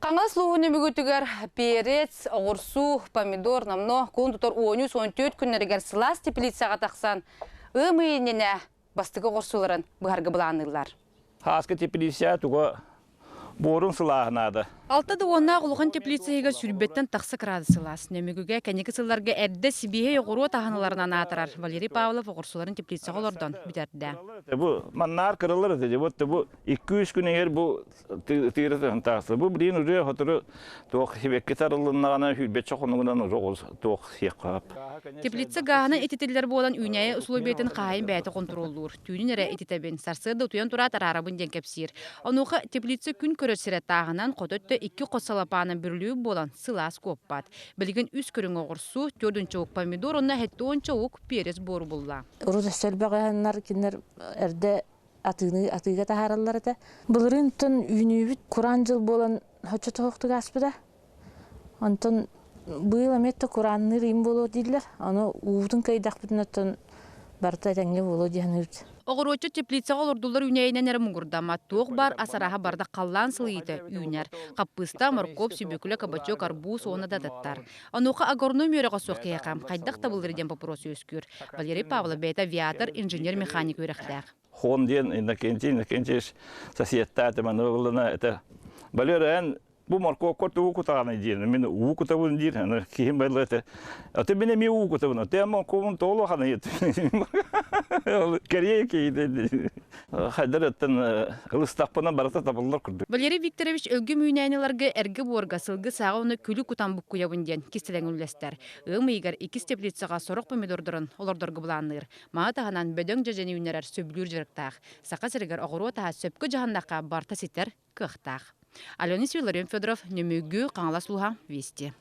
Хаҥас лууһун үмүгүтүгэр перец, оҕурсуу, помидор номнуо кулун тутар уонүс уон түөрт күннэригэр сылаас теплицаҕа тахсан ыам ый иннинэ бастакы оҕурсууларын быһарга былаанныыллар. Хааска теплица туга буорун сылааһынаада. Алта да уоннаах улахан теплица иһигэр сүүрбэттэн тахса градус сылаас. Нөмүгүгэ кэнники сылларга эрдэ сибиэһэй оҕуруот аһаналарынан аатырар Валерий Павлов оҕурсуларын теплицаҕа олордон бүтэрдэ. Бу маннаар кыралар этэ. Вот бу 2-3 күн иһэр бу тыыра тахса. Бу билигин уже сотору туох сибэкки тарыллыннаҕына сүүрбэччэ хонугунан уже туох сиэххэ Теплица гааһынан ититиллэр буолан үүнээйи усулуобуйатын хаһаайын бэйэтэ хонтуруоллуур. Түүнүн эрэ ититэбин, сарсыарда утуйан тураат араарабын диэн кэпсиир. Онуоха теплица күн көрөр сирэ тааһынан, хото өттө икки хос салапаанан бүрүлүбүт буолан сылаас куоппат. Билигин үс көрүҥ оҕурсу, төрдүнчэ ук помидор уонна сэттэ ук перец буору булла. Урут өссө элбэх ыһаннар кинилэр эрдэ атыыны атыыга таһаараллар этэ. Былырыынтан үүнүүбүт кураан дьыл буолан оччо тоһуктук ааспыта. Онтон быйыл эмиэ да кураанныыр им буолуо дииллэр. Ону уубутун кыайдахпытына оттон барыта этэҥҥэ буолуо дии саныыбыт. Оҕуруотчут теплицаҕа олордуллар үүнээйинэн эрэ муҥурдаммат. Туох баар ас арааһа барыта халлаан сылыйыыта үүнэр. Хаппыыста, моркуоп, сүбүөкүлэ, кабачок, арбуз уонна да атыттар. Онуоха агроном үөрэҕэ суох киһиэхэ хайдах табыллар диэн боппуруос үөскүүр. Валерий Павлов бэйэтэ авиатор, инженер-механик үөрэхтээх. Хон диэн Иннокентий Иннокентьевич соседтааты маны ылына это Валера эн бу моркуопка тугу кутаҕаный диэн мин уу кутабын диир аны киһим байлы этэ аты мин эмиэ уу кутабын аты моркуобун тоолоханый кэриэй киһи хайдар өттөн ылыстахпына барыта табыллар курдук. Валерий Викторович өлгөм үүнээниларга эргэ буорга сылгы сааҕа уонна күлү кутан буккуйабын диэн кистэлэҥ үллэстэр. Ыам ыйыгар иккис теплицаҕа сорох помидордарын олордорго былаанныыр. Маны таһынан бөдөҥ дьэдьэни үүннэрэр сөбүлүүр дьарыктаах. Саха сиригэр оҕуруот аһа сөпкө дьаһаннахха барыта ситэр кыахтаах. Алена Виларин Федоров, Нөмүгү, Хаҥалас улууһа, Вести.